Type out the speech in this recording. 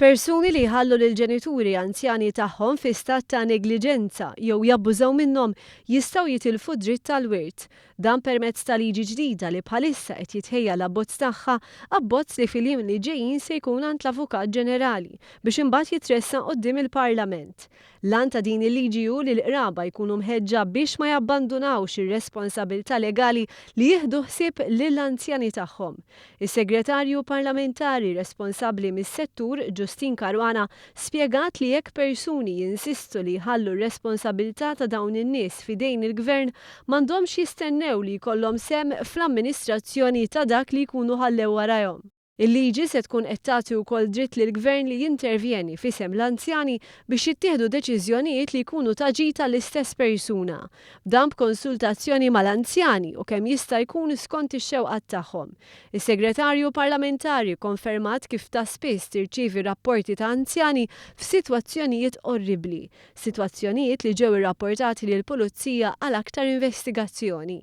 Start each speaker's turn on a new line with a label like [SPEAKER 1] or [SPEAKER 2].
[SPEAKER 1] Persuni li jħallu lill-ġenituri anzjani tagħhom fi stat ta' negliġenza jew jabbużaw minnhom jistgħu jitilfu d-dritt tal-wirt. Dan permezz ta' liġi ġdida li bħalissa qed jitħejja l-abbozz tagħha, abbozz li fil-jiem li ġejjin se jkun għand l-Avukat Ġenerali biex imbagħad jitressaq quddiem il-Parlament. L-għan ta' din il-liġi hu li l-qraba jkunu mħeġġa biex ma jabbandunawx ir-responsabilità legali li jieħdu ħsieb lill-anzjani tagħhom. Is-Segretarju Parlamentari responsabbli mis-settur, Justyne Caruana, spjegat li jekk persuni jinsistu li jħallu r-responsabilità ta' dawn in-nies f'idejn il-Gvern, m'għandhomx jistennew li jkollhom sehem fl-amministrazzjoni ta' dak li jkunu ħallew warajhom. Il-liġi se tkun qed tagħti wkoll dritt lill-Gvern li jintervjeni f'isem l-anzjani biex jittieħdu deċiżjonijiet li jkunu ta' ġid għall-istess persuna. Dan b'konsultazzjoni mal-anzjani u kemm jista' jkun skont ix-xewqat tagħhom. Is-Segretarju Parlamentari kkonfermat kif ta' spiss tirċievi rapporti ta' anzjani f'sitwazzjonijiet orribbli. Sitwazzjonijiet li ġew irrapportati lill-Pulizija għal aktar investigazzjoni.